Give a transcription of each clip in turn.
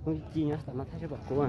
Ci nyob tom no thaij saib pom kub.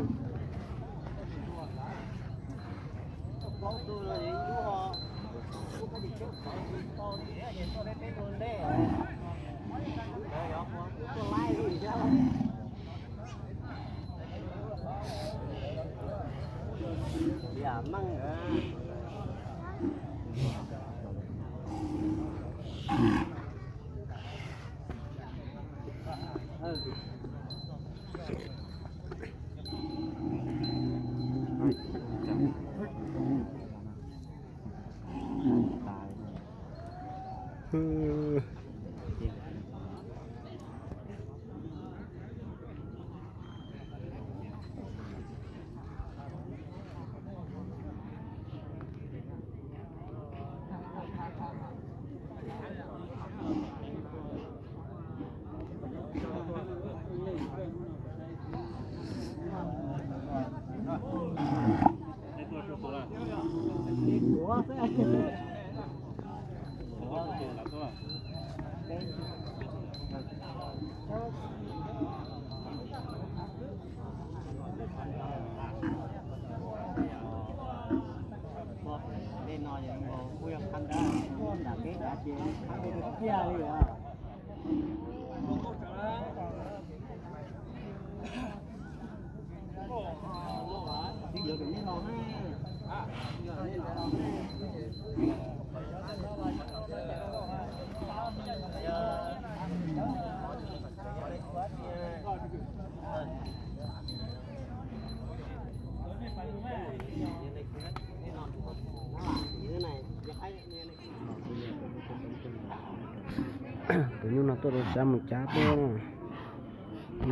Tus nyuj no tuaj rau sab mus cav tuaj no.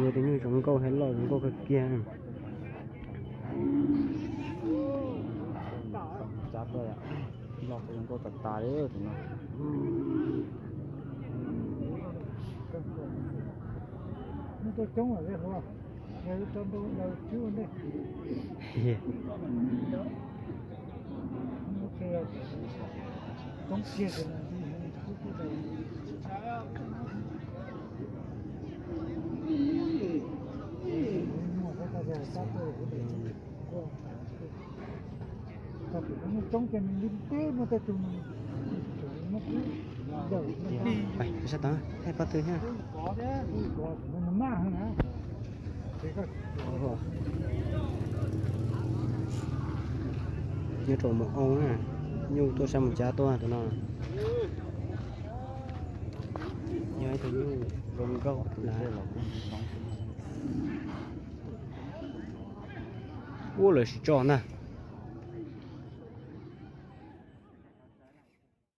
Yog tus nyuj zoo nkauj thiab loj zoo nkauj kawg kiag. Cav tuaj, loj zoo nkauj tas tas li tus no. Sab tod thaij pob tw thiab. Nyob rau mus oo na, nyuj tuaj sab mus cav tuaj tus no. Yog ib tug nyuj zoo nkauj tus ntawd. Ub, lawv tsis tso ntag.